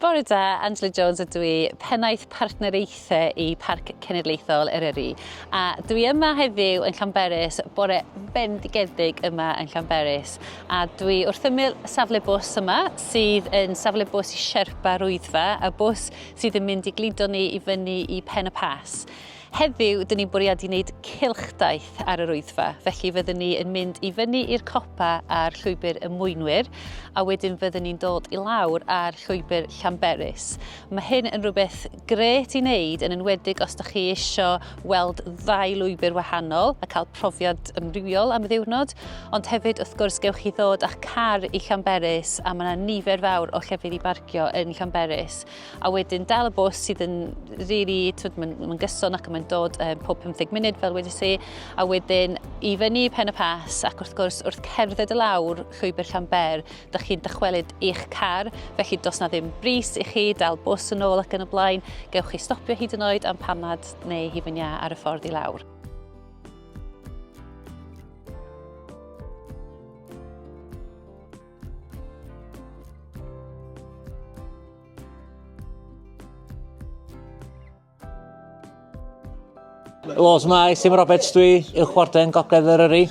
Bore da, Angela Jones ydw i, Pennaeth Partneriaethau i Parc Cenedlaethol Eryri. A dwi yma heddiw yn Llanberis, bore bendigedig yma yn Llanberis. A dwi wrth ymyl safle bws yma, sydd yn safle bws i Sherpa Rwyddfa, a bws sydd yn mynd i gludo ni i fyny i Pen y Pass. Heddiw, dyn ni'n bwriadu wneud cylchdaith ar yr Wyddfa, felly fyddwn ni yn mynd i fyny i'r copa ar llwybr y Mwynwyr, a wedyn fyddwn ni'n dod i lawr ar llwybr Llanberis. Mae hyn yn rhywbeth grêt i wneud, yn enwedig os ydych chi isio weld ddau lwybr wahanol a cael profiad amrywiol am y ddiwrnod, ond hefyd wrth gwrs gewch chi ddod â'ch car i Llanberis a mae yna nifer fawr o llefydd i barcio yn Llanberis. A wedyn dal y bws sydd yn rili, twyd, mae'n ma gyson ac mae'n dod um, pob 50 munud fel wedes i. A wedyn i fyny Pen y Pas ac wrth gwrs wrth cerdded y lawr llwybr Llanber, dych chi'n dychwelyd i'ch car, felly does na ddim brys i chi dal bws yn ôl ac yn y blaen. Gewch chi stopio hyd yn oed am panad neu hufen iâ ar y ffordd i lawr. Helo, mae Sim Roberts dwi, uwch warden Gogledd Eryri.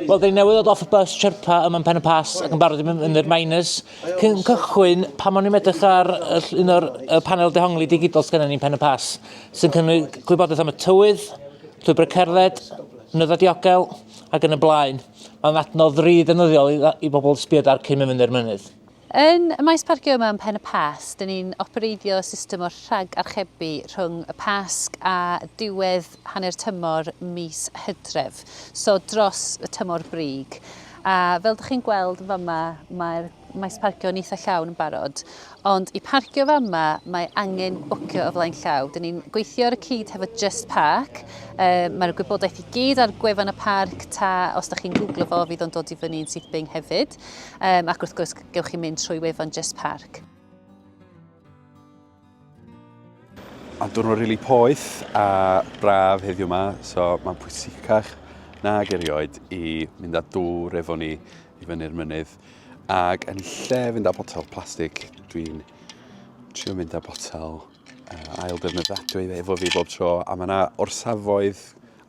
Wel, dyn ni newydd ddod off y bus Sherpa yma yn Pen y Pass ac yn barod i mynd i'r Miners. Cyn cychwyn, pam o'n i'n edrych ar un o'r panel dehongli digidol sgynnon ni'n Pen y Pass, sy'n cynnig gwybodaeth am y tywydd, llwybr cerdded, nwyddau diogel ac yn y blaen. Mae'n adnodd rili defnyddiol i, i bobl sbio ar cyn mynd fyny'r mynydd. Yn y maes parcio yma yn Pen y Pas, dyn ni'n opereiddio system o rhag-archebu rhwng y Pasg a diwedd hanner tymor mis Hydref, so dros y tymor brig. A fel dych chi'n gweld yn fama, mae'r maes parcio yn eitha llawn yn barod. Ond i parcio fama, mae angen bwcio o flaen llaw. Dyn ni'n gweithio ar y cyd hefo Just Park. Uh, mae'r gwybodaeth i gyd ar gwefan y parc, ta os da chi'n googlo fo, fydd o'n dod i fyny yn syth bin hefyd. Um, ac wrth gwrs, gewch chi mynd trwy wefan Just Park. Mae'n diwrnod rili poeth a braf heddiw 'ma, so mae'n pwysicach nag erioed i mynd â dŵr efo ni i fyny'r mynydd. Ac yn lle fynd â botel plastig, dwi'n trio mynd â botel uh, ail defnyddadwy efo fi bob tro, a mae yna orsafoedd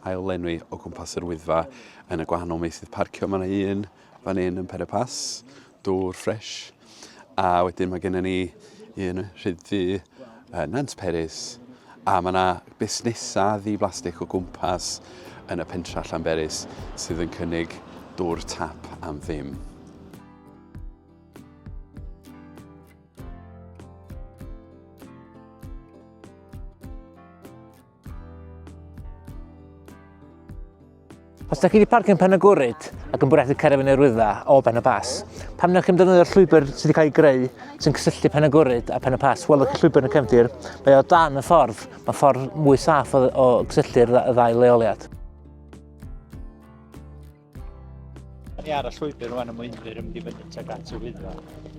ail lenwi o gwmpas yr Wyddfa yn y gwahanol meysydd parcio. Mae yna un fan hyn yn Pen y Pass, dŵr ffresh. A wedyn mae gennym ni un rhyd ddu, uh, Nant Peris, a mae yna busnesau ddi-blastig o gwmpas yn y pentra Llanberis sydd yn cynnig dŵr tap am ddim. Os da chi wedi parcio yn Pen y Gwryd ac yn bwriadu cerdded fyny'r Wyddfa o Ben y Pass, pam na chi'n defnyddio'r llwybr sydd wedi cael ei greu sy'n cysylltu Pen y Gwryd a Pen y Pass? Welwch chi llwybr yn y cefndir, mae o dan y ffordd, mae ffordd mwy saff o, o gysylltu'r ddau leoliad. Ni ar y llwybr rwan y mwynwyr yn mynd i fyny tuag at y Wyddfa.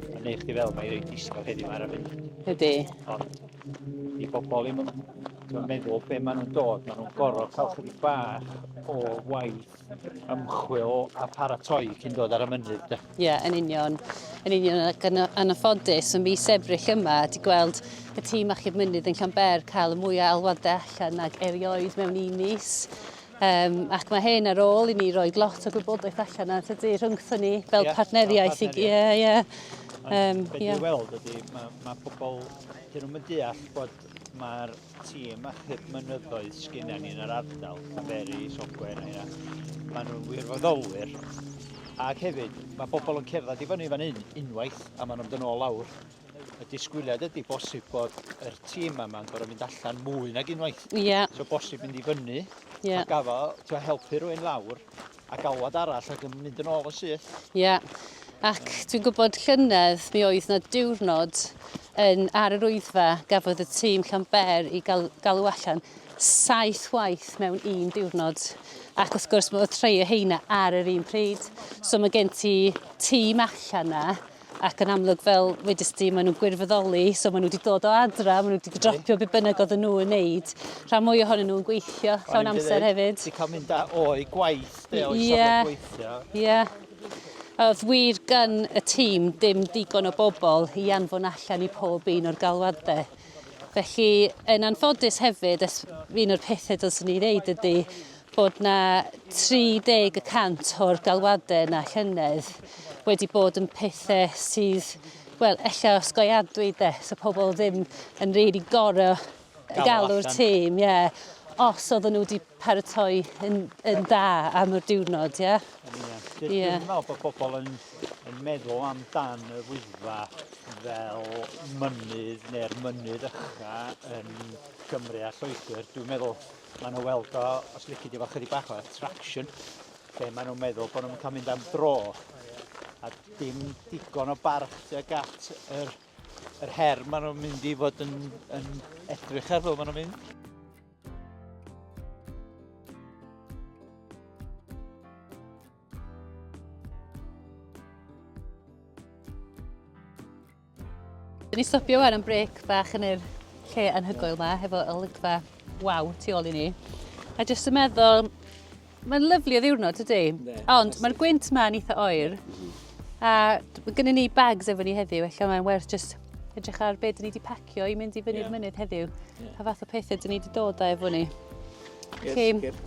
Mae'n neud chdi fel mae reit isel heddiw ar y funud. Ydy. Ond di bobl ddim yn t'mo' meddwl be maen nhw'n dod, maen nhw'n gorfod cael chydig bach o waith ymchwil a paratoi cyn dod ar y mynydd de. Ie, yeah, yn union. Yn union, ac yn, yn anffodus, yn mis Ebrill yma, di gweld y tîm achub mynydd yn Llanber cael y mwyaf alwadau allan nag erioed mewn un mis. Um, ac mae hyn ar ôl i ni roi lot o gwybodaeth allan na, tydi, rhyngthon ni fel yeah, partneriaeth. Ie, ie. Um, Be dwi'n weld ydy, mae, mae pobl, dyn nhw'n deall bod mae'r tîm achub mynyddoedd sgynna ni yn yr ardal, Llanberis, Ogwen a hynna, maen nhw'n wirfoddolwyr. Ac hefyd, mae pobl yn cerdded i fyny fan hyn unwaith a maen nhw'n mynd yn ôl lawr. Y disgwyliad ydy bosib bod yr tîm yma'n gorfod mynd allan mwy nag unwaith. Ie. Yeah. So bosib mynd i fyny, yeah. a gafel, ti'n helpu rhywun lawr, a galwad arall ac yn mynd yn ôl yn syth. Ie. Yeah. Ac dwi'n gwybod llynedd mi oedd na diwrnod yn ar yr Wyddfa gafodd y tîm Llanber i gal, galw allan saith waith mewn un diwrnod. Ac wrth gwrs mae oedd rhai o heina ar yr un pryd. So mae gen ti tîm allan na Ac yn amlwg, fel wedest ti, maen nhw'n gwirfoddoli, so maen nhw wedi dod o adra, maen nhw wedi dropio be bynnag oedden nhw yn neud. Rhan mwy ohonyn nhw'n gweithio llawn amser hefyd. Di cael mynd â o'i gwaith, de, o'i yeah. safle gweithio. Ie. Yeah. Oedd wir gan y tîm dim digon o bobl i anfon allan i pob un o'r galwadau. Felly, yn anffodus hefyd, un o'r pethau dylswn i ddeud ydy bod 'na 30 y cant o'r galwadau yna llynedd wedi bod yn pethau sydd, wel, ella osgoiadwy de, so pobl ddim yn rili gor'o' galw'r tîm, ie, os oedden nhw wedi paratoi yn, yn dda am yr diwrnod, ie? Yn union. Dwi'n yeah. meddwl bod pobl yn, yn meddwl amdan y Wyddfa fel mynydd neu'r mynydd ycha yn Gymru a Lloegr. Dwi'n meddwl maen nhw weld o, os lici di, fel chydig bach o attraction, lle maen nhw'n meddwl bod nhw'n cael mynd am dro a dim digon o barch tuag at yr yr her maen nhw'n mynd i fod yn, yn edrych ar fel maen nhw'n mynd. Dyn ni stopio wan am brec bach yn yr lle anhygoel ma, hefo olygfa waw tu ôl i ni. A jyst yn meddwl, Mae'n lyfli o ddiwrnod, tydi? Ond mae'r gwynt ma'n eitha oer. A gynnu ni bags efo ni heddiw, ella mae'n werth jyst edrych ar be dyn ni wedi pacio i mynd i fyny'r yeah. mynydd heddiw. Yeah. Pa fath o pethau dyn ni wedi dod â efo ni. Yes, yeah,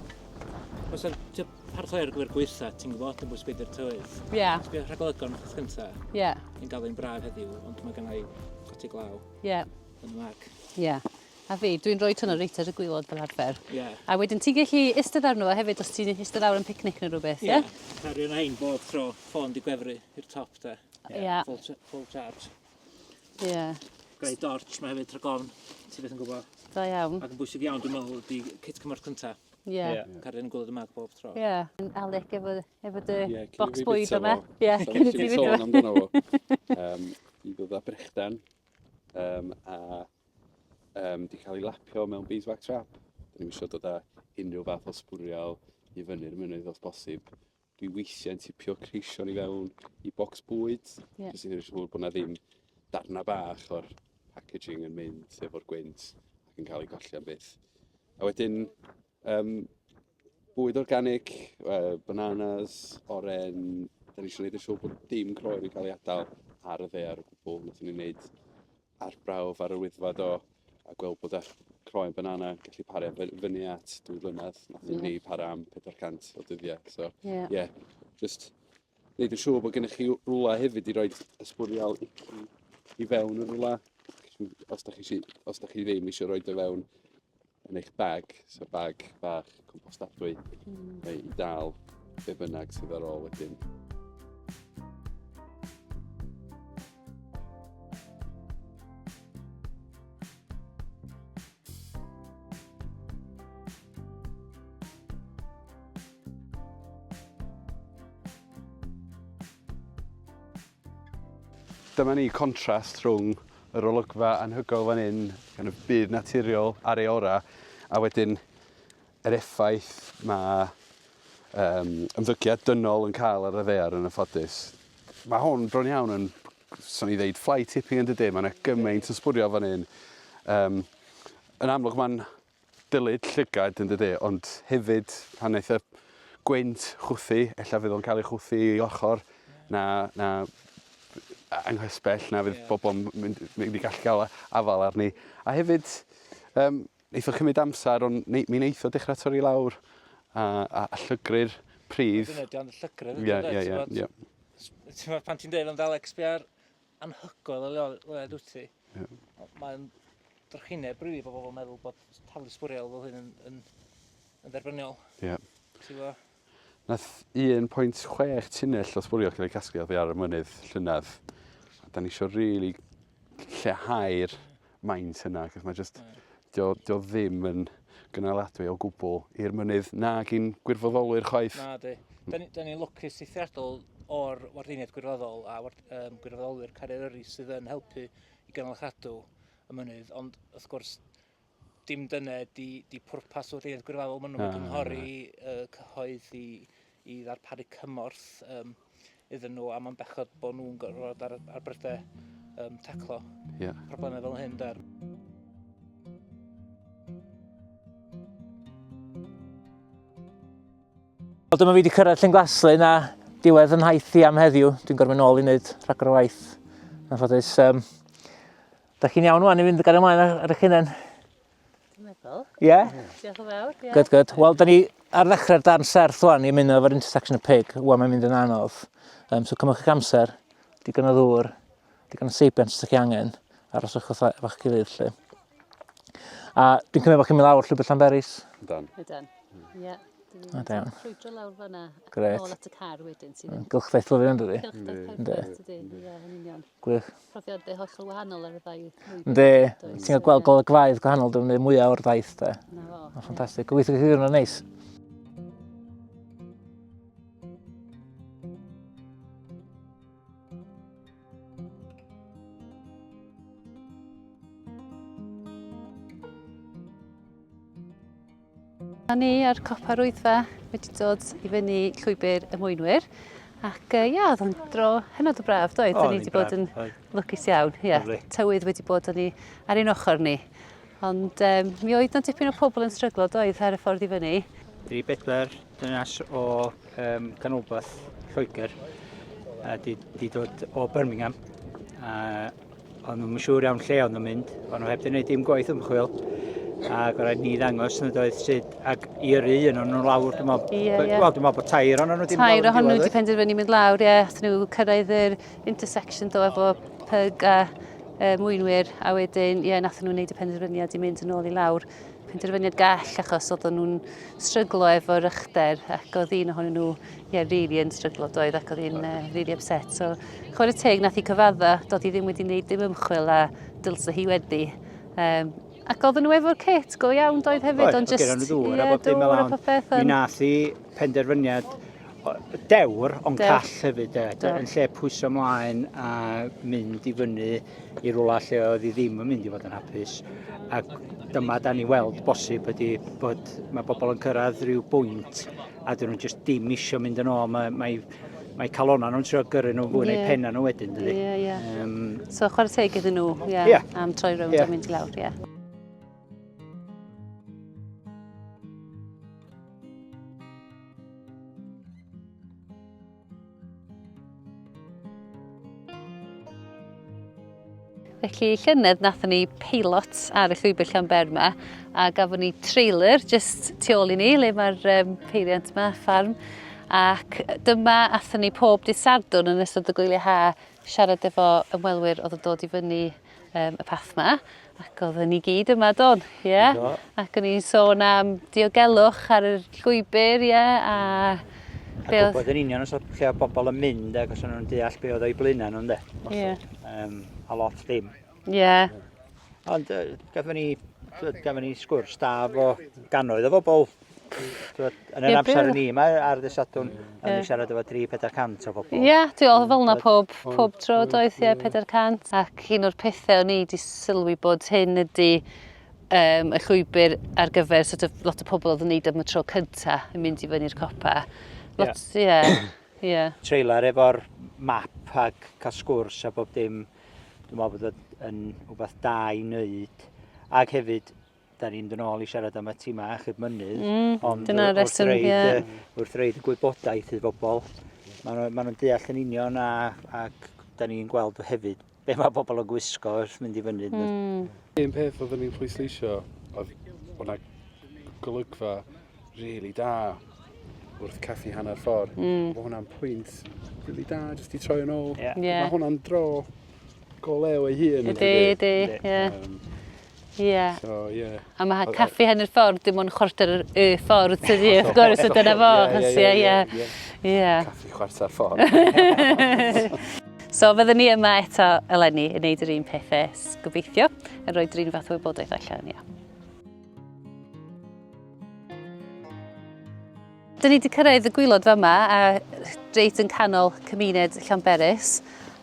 Os yna paratoi ar gyfer gweitha, ti'n gwybod, yn bwys beth yw'r tywydd. Ie. Yeah. Sbio rhagolygon wrth gyntaf. Ie. Yeah. Yn gael ein braf heddiw, ond mae gennau goti glaw. Ie. Yeah. Yn y mag. Ie. Yeah. A fi, dwi'n rhoi hwnna reit ar y gwylod fel arfer. Ie. A wedyn ti'n gallu eistedd arno fo hefyd os ti'n eistedd lawr am picnic neu rhywbeth, ie? Ie. Cario na hein bob tro, ffôn di gwefru i'r top de. Ie. Full, full charge. Ie. Greu dorch mae hefyd rhag ofn, ti beth yn gwybod. Da iawn. Ac yn bwysig iawn dwi'n meddwl ydi kit cymorth cynta. Ie. Ie. Cario yn gwylod y mag bob tro. Ie. Alec efo, efo dy Ie, cyn i bocs fi bwyd bwyta yma. fo. Ie, So cyn i nes ti i fyta sôn fo. amdano fo. Um, I ddod â brechdan um, a um, di cael ei lapio mewn beeswax wrap. Da ni'n eisiau dod â unrhyw fath o sbwriel i fyny'r mynydd os bosib. Dwi weithiau'n tipio creision i fewn i bocs bwyd. Ie. Jyst i wneud yn siŵr bod na ddim darna bach o'r packaging yn mynd efo'r gwynt ac yn cael ei golli am byth. A wedyn, um, bwyd organic, uh, bananas, oren, da ni eisiau gwneud yn siŵr bod dim croen yn cael ei adael ar y ddaear o gwbl. Nathon ni wneud arbrawf ar yr Wyddfa do, a gweld bod y croen banana yn gallu para fyny at 2 flynedd. Nath mm. ni para am 400 o dyddiau. So, yeah, yeah just wneud yn siŵr bod gennych chi rwla hefyd i roi ysbwriel icky i fewn y rwla. Os da chi, os da chi ddim eisiau rhoi o fewn yn eich bag, so bag bach compostadwy, neu i dal be bynnag sydd ar ôl wedyn. Dyma ni contrast rhwng yr olygfa anhygoel fan hyn, kind of byd naturiol ar ei ora, a wedyn yr effaith mae um, ymddygiad dynol yn cael ar y ddaear yn anffodus. Mae hwn bron iawn yn, swn i ddeud, fly tipping yn dydy, mae yna gymaint o sbwriel fan hyn. Um, yn amlwg mae'n dylid llygad yn dydy, ond hefyd pan wnaeth y gwynt chwthu, ella fydd o'n cael ei chwthu i ochr na, na anghysbell, na fydd yeah. bobl yn mynd, mynd i gallu gael afal arni. A hefyd, um, wnaeth o cymryd amser, ond mi wnaeth o dechrau torri lawr a, a, a llygru'r pridd. Dyna, di ond llygredd. Ie, ie, ie. Ti'n pan ti'n dweud ond Alex, be ar anhygoel o leoliad wyt ti. Ie. Mae'n drychineb rili bod bobl yn meddwl bod taflu sbwriel fel hyn yn, yn, yn dderbyniol. Ie. Ti'n gwybod? Nath 1.6 tunnell o sbwriel cael ei casglu oddi ar y mynydd llynedd. A da ni eisiau rili lleihau'r maint yna, cos mae just, dio, dio ddim yn gynaladwy o gwbl i'r mynydd nag i'n gwirfoddolwyr chwaith. Na di. Da ni'n ni lwcus eithriadol o'r wardeiniaid gwirfoddol a ward, um, gwirfoddolwyr Caru Eryri sydd yn helpu i gynnal a chadw y mynydd, ond wrth gwrs dim dyna di, di pwrpas o wardeiniaid gwirfoddol, maen nhw'n cynghori y cyhoedd i, i ddarparu cymorth um, iddyn nhw, a mae'n bechod bod nhw'n gorfod ar, ar brydau um, taclo yeah. problemau fel hyn der. Wel, dyma fi wedi cyrraedd Llyn Glaslyn a Diwedd yn nhaith i am heddiw. Dwi'n gorfod mynd nôl i wneud rhagor o waith. Yn anffodus. Da chi'n iawn wan i fynd gario ymlaen ar eich hunain? Dwi'n meddwl. Ie? Yeah? Diolch yn fawr. Yeah. Good, good. Wel, da ni ar ddechrau'r darn serth wan i ymuno efo'r intersection y pig. Wan mae'n mynd yn anodd. So cymrwch eich amser, digon o ddŵr, digon o seibiant os ydych chi angen, aroswch efo'ch gilydd lle. A dwi'n cymryd bod chi'n mynd lawr llwybr Llanberis. Ydan. Ydan. Ie. O, da iawn. Llwydro lawr fanna. Grêt. Nôl at y car wedyn. Sydd yn Gylchdaith lyfli yn dydi? Cylchdaith perffaith dydi. Ie, yn union. Gwych. Profiadau hollol wahanol ar y ddau lwybr. Yndi. Ti'n cael gweld golygfaoedd gwahanol dwi'n gwneud mwyaf o'r daith de. Na fo. Mae'n ffantastig. Gobeithio chi ddiwrnod neis. A ni ar copa'r Wyddfa wedi dod i fyny llwybr y mwynwyr. Ac ia, yeah, oedd o'n dro hynod o braf, doedd? O, Da ni wedi bod yn lwcus iawn. Ie, tywydd wedi bod ni ar ein ochr ni. Ond mi oedd 'na dipyn o pobl yn stryglo, doedd, ar y ffordd i fyny. Dri bedwar dynas o canolbarth Lloegr a di, di dod o Birmingham. A o'n nhw'n siŵr iawn lle o'n nhw'n mynd, o'n nhw heb di wneud dim gwaith ymchwil. Ac oedd rhaid ni ddangos nad oedd sut, ac i yrru un o'n nhw lawr, dwi'n meddwl, Ie, ie. Wel, dwi'n meddwl bod tair o'n nhw wedi Tair ohonyn nhw wedi penderfynu mynd lawr, ie. Athyn nhw cyrraedd yr intersection do efo pyg a mwynwyr, a wedyn, ie, nathon nhw wneud y penderfyniad i mynd yn ôl i lawr. Penderfyniad gall, achos oedden nhw'n stryglo efo'r ychder, ac oedd un ohonyn nhw, ie, really yn stryglo doedd, ac oedd hi'n really upset. So, chwarae teg, nath hi cyfadda, doedd hi ddim wedi wneud dim ymchwil a dylse hi wedi. Ac oedden nhw efo'r kit go iawn doedd hefyd, Oedd, ond oedd just... gynnon nhw ddŵr a ie, bob dim fel dŵr a 'na, ond popeth. Mi nath hi penderfyniad dewr, ond Dewr. call hefyd, de, Do. yn lle pwyso ymlaen a mynd i fyny i rwla lle oedd hi ddim yn mynd i fod yn hapus. Ac dyma da ni weld bosib ydy bod mae bobl yn cyrraedd rhyw bwynt a dyn nhw just dim isio mynd yn ôl. Mae, mae, mae calona nhw'n trio gyrru nhw fwy na'u Ie. penna nhw wedyn, dydy? Ie, ie. So chwarae teg iddyn nhw, ie, Ie. am troi rownd Ie. a mynd i lawr, ie. Felly llynedd nathon ni peilot ar y llwybr Llanber 'ma a gafon ni trailer jyst tu ôl i ni le mae'r peiriant 'ma, ffarm. Ac dyma athon ni pob dydd Sadwrn yn ystod y gwyliau ha siarad efo ymwelwyr oedd yn dod i fyny y path 'ma ac oedden ni gyd yma don, ie? Yeah? Do. Ac o'n i'n sôn am diogelwch ar y llwybr, ie, yeah, a... A gwybod yn union os oedd lle oedd bobl yn mynd ac os o'n nhw'n deall be oedd o'i blaenau nhw, ynde? Ie. Yeah. A lot ddim. Ie. Yeah. Ond gafon ni sgwrs da efo gannoedd o bobl. Twyd, yn yr Ie, amser be- yn ni yma ar ddydd Sadwrn, a ni siarad efo 3-400 o bobl. Ie, dwi'n meddwl fel 'na pob, pob tro doedd, ie, 400. Ac un o'r pethau o'n i wedi sylwi bod hyn ydy y llwybr ar gyfer sort of lot o pobl oedd yn neud am y tro cynta yn mynd i fyny'r copa. Lot, ie, ie. Trailer efo'r map ac cael sgwrs a bob dim, dwi'n meddwl bod o yn rhywbeth da i wneud. Ac hefyd, da ni'n mynd yn ôl i siarad am y tîmau achub mynydd, ond dyna'r reswm, ie. wrth reid y gwybodaeth i bobl, maen nhw'n deall yn union ac da ni'n gweld hefyd be mae bobl yn gwisgo wrth mynd i fyny. Un peth oedden ni'n pwysleisio oedd bod 'na golygfa rili da wrth caffi hanner ffordd. Mae hwnna'n pwynt rili da jyst i troi yn ôl. Ie. Ie. Mae hwnna'n dro go lew ei hun. Ydy, ydy, ie. Ie. So, ie. A mae caffi hanner ffordd dim ond chwarter y ffordd, tydi, wrth gwrs, so dyna fo, achos ie, ie. Ie. Caffi chwarter ffordd. So fyddwn ni yma eto eleni yn neud yr un pethau, gobeithio, yn rhoi yr un fath o wybodaeth allan, ie. Dyn ni wedi cyrraedd y gwylod fama a reit yn canol cymuned Llanberis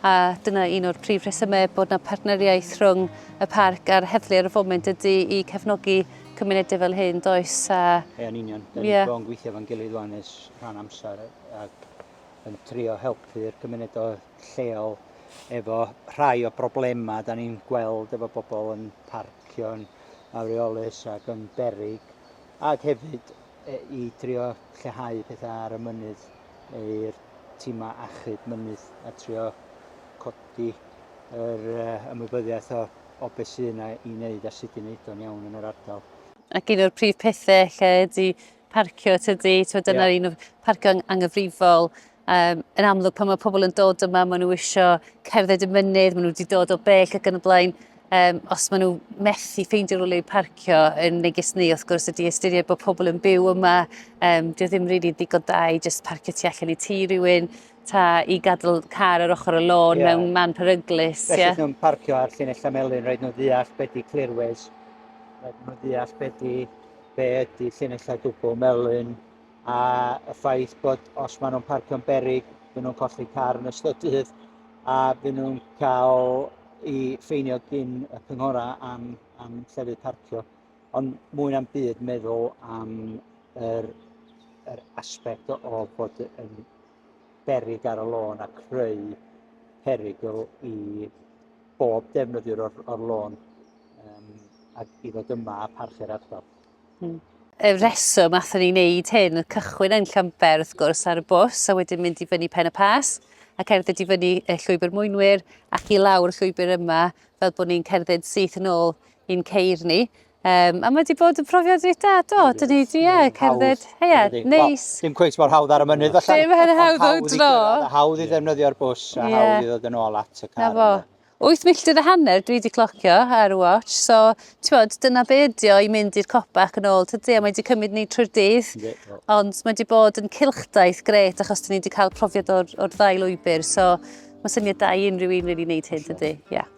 a dyna un o'r prif rhesymau bod yna partneriaeth rhwng y parc a'r heddlu ar y foment ydy i cefnogi cymunedau fel hyn, does? A... Ie, yn union. Da ni Ie. wedi bod yn gweithio efo'n gilydd wan ers rhan amser ac yn trio helpu'r cymunedau lleol efo rhai o broblemau da ni'n gweld efo bobl yn parcio'n afreolus ac yn beryg ac hefyd i drio lleihau pethau ar y mynydd i'r tîmau achub mynydd a trio codi yr ymwybyddiaeth o, o beth sydd yna i wneud a sut i wneud o'n iawn yn yr ardal. Ac un o'r prif pethau lle ydy parcio tydi, t'mod dyna'r yeah. un o'r parcio anghyfrifol. Um, yn amlwg pan mae pobl yn dod yma, maen nhw isio cerdded y mynydd, maen nhw wedi dod o bell ac yn y blaen. Um, os maen nhw methu ffeindio rhywle i parcio, yn neges ni wrth gwrs ydy ystyried bod pobl yn byw yma, um, dio ddim rili really ddigon da i just parcio tu allan i tŷ rhywun, ta i gadael car ar ochr y lôn yeah. mewn man peryglus. Felly yeah. nhw'n parcio ar llinell melyn, rhaid nhw ddeall beth di clearways, rhaid nhw ddeall beth di be ydy llinellau dwbl melyn, a y ffaith bod os maen nhw'n parcio'n berig, fy nhw'n colli car yn ystod dydd, a fy nhw'n cael i ffeinio gyn y cynghorau am, am llefydd parcio. Ond mwy na'n byd meddwl am yr, yr aspect o, o fod yn berig ar y lôn a creu perygl i bob defnyddiwr o'r, or lôn um, ac i ddod yma a parchu'r ardal. Mm. Y rheswm athon ni wneud hyn, y cychwyn yn Llanber wrth gwrs ar y bws a wedyn mynd i fyny Pen y Pas a cerdded i fyny y llwybr mwynwyr ac i lawr y llwybr yma fel bod ni'n cerdded syth yn ôl i'n ceir ni. Um, a mae wedi bod yn profiad reit da, do, dyn ni wedi, ie, cerdded, ie, neis. Dim cweit mor hawdd ar y mynydd, falle. Dim yn hawdd o dro. Hawdd i ddefnyddio'r bws a hawdd i ddod yn ôl at y car. Na fo. 8 milltir a hanner dwi wedi clocio ar y watch, so ti'n dyna be ydi o i mynd i'r copa ac yn ôl, tydi, a mae wedi cymryd ni trwy'r dydd, ond mae wedi bod yn cylchdaith gret achos dyn ni wedi cael profiad o'r, or ddau lwybr, so mae syniad da i unrhyw un really wneud hyn, tydi, ie. Yeah.